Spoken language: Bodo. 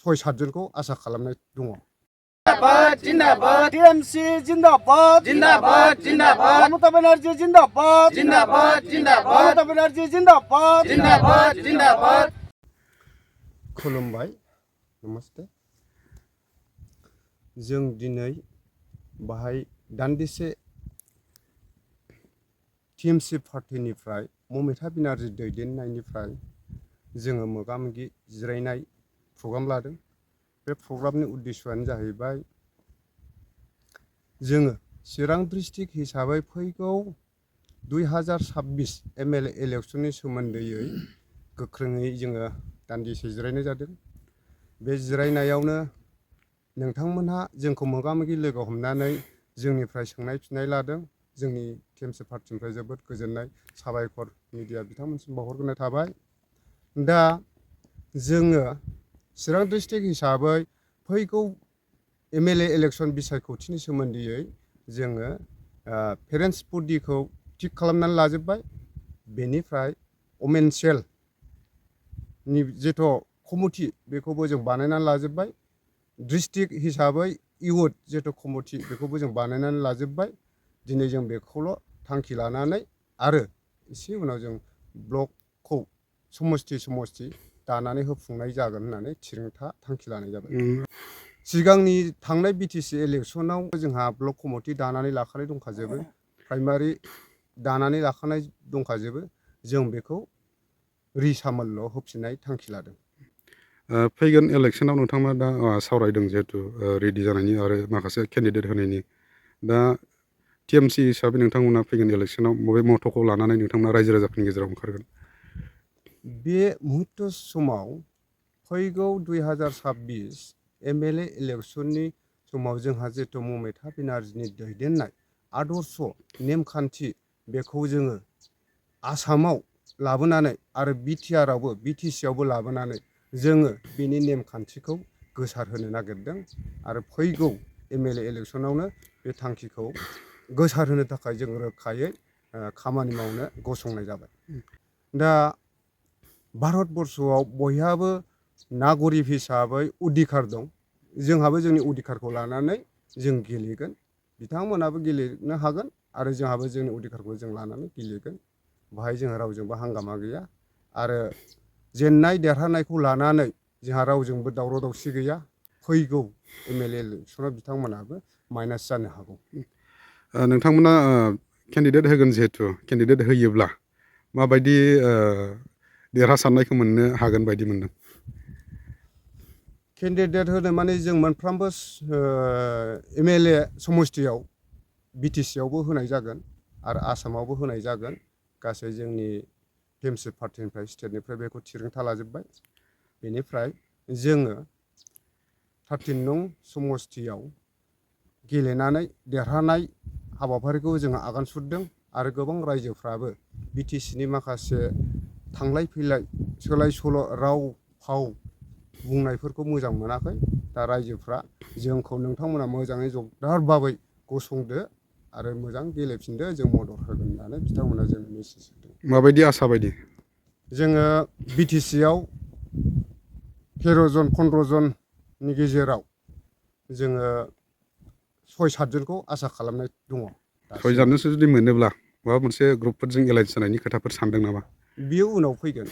6-7जनखौ आसा खालामनाय दङ। जिंदाबाद जिंदाबाद टीएमसी जिंदाबाद जिंदाबाद जिंदाबाद ममता बनर्जी जिंदाबाद जिंदाबाद जिंदाबाद ममता बनर्जी जिंदाबाद जिंदाबाद जिंदाबाद खुलुमबाय, नमस्ते। जों दिनै बाहाय दान्दिसे टीएमसी पार्टीनिफ्राय ममता बेनार्जी दैदेननायनिफ्राय जोङो मोगा-मोगि जिरायनाय प्रग्राम लादों। बे प्रग्रामनि उद्देश्यआनो जाहैबाय जोङो चिरां डिस्ट्रिक्ट हिसाबै फैगौ 2026 एमएलए इलेक्शननि सोमोन्दैयै गोख्रोङै जोङो दान्दिसे जिरायनाय जादों। बे जिरायनायावनो नोंथांमोनहा जोंखौ मोगा-मोगि लोगो हमनानै जोंनिफ्राय सोंनाय फिननाय लादों। जोंनि टीएमसी पार्टीनिफ्राय जोबोद गोजोननाय, साबायखर मिडिया बिथांमोनसिम बावहरग्रोनाय थाबाय। दा जोङो चिरां डिस्ट्रिक्ट हिसाबै फैगौ एमएलए इलेक्शन बिसायख'थिनि सोमोन्दैयै जोङो पेरेन्ट्स बडिखौ थिग खालामनानै लाजोब्बाय। बेनिफ्राय वमेन सेलनि जिथु कमिटि बेखौबो जों बानायनानै लाजोब्बाय। डिस्ट्रिक्ट हिसाबै इउथ जिथु कमिटि बेखौबो जों बानायनानै लाजोब्बाय। दिनै जों बेखौल' थांखि लानानै आरो एसे उनाव जों ब्लकखौ समस्ति दानानै होफुंनाय जागोन होननानै थिरांथा थांखि लानाय जाबाय। सिगांनि थांनाय बिटिसि इलेक्शनाव जोंहा ब्लक कमिटि दानानै लाखानाय दंखाजोबो, प्राइमारि दानानै लाखानाय दंखाजोबो। जों बेखौ रिसामोलल' होफिननाय थांखि लादों। फैगोन इलेक्शनाव नोंथाङा दा सावरायदों जिहेतु रेडि जानायनि आरो माखासे केन्डिडेट होनायनि। दा टीएमसी हिसाबै नोंथांमोना फैगोन इलेक्शनाव बबे मट'खौ लानानै नोंथांमोना रायजो राजाफोरनि गेजेराव ओंखारगोन? बे मुहुर्त समाव फैगौ 2026 एमएलए इलेक्शननि समाव जोंहा जितु ममता बेनार्जीनि दैदेननाय आदर्श नेमखान्थि बेखौ जोङो आसामाव लाबोनानै आरो बिटिसिआवबो लाबोनानै जोङो बेनि नेमखान्थिखौ गोसारहोनो नागिरदों आरो फैगौ एमएलए इलेक्शनावनो बे थांखिखौ गोसारहोनो थाखाय जों रोखायै खामानि मावनो गसंनाय जाबाय। दा भारतबर्षआव बयहाबो नागरिक हिसाबै अधिकार दं। जोंहाबो जोंनि अधिकारखौ लानानै जों गेलेगोन, बिथांमोनाबो गेलेनो हागोन आरो जोंहाबो जोंनि अधिकारखौ जों लानानै गेलेगोन। बाहाय जोंहा रावजोंबो हांगामा गैया आरो जेननाय देरहानायखौ लानानै जोंहा रावजोंबो दावराव दावसि गैया। फैगौ एमएलए इलेक्शनाव बिथांमोनाबो माइनास जानो हागौ। नोंथांमोना केन्डिडेट होगोन जिहेतु, केन्डिडेट होयोब्ला माबायदि देरहासारनायखौ मोननो हागोन बायदि मोनदों? केन्डिडेट होनो माने जों मोनफ्रोमबो एमएलए समस्तियाव बिटिसिआवबो होनाय जागोन आरो आसामावबो होनाय जागोन। गासै जोंनि टीएमसी पार्टीनिफ्राय स्टेटनिफ्राय बेखौ थिरांथा लाजोब्बाय। बेनिफ्राय जोङो 13 नं समस्तियाव गेलेनानै देरहानाय हाबाफारिखौ जोङो आगान सुरदों आरो गोबां रायजोफ्राबो बिटिसिनि माखासे थांलाय फैलाय सोलाय सोल' राव फाव बुंनायफोरखौ मोजां मोनाखै। दा रायजोफ्रा जोंखौ नोंथांमोना मोजाङै जगदार भाबै गसंदो आरो मोजां गेलेफिनदो, जों मदद होगोन होननानै बिथांमोना जोंनो मेसेज होदों। माबायदि आसा बायदि? जोङो बिटिसिआव 13 जन 15 जननि गेजेराव जोङो 6-7 जनखौ आसा खालामनाय दङ। 6 जनसो जुदि मोनोब्ला माबा मोनसे ग्रुपफोरजों एलायन्स जानायनि खोथाफोर सानदों नामा? बियो उनाव फैगोन।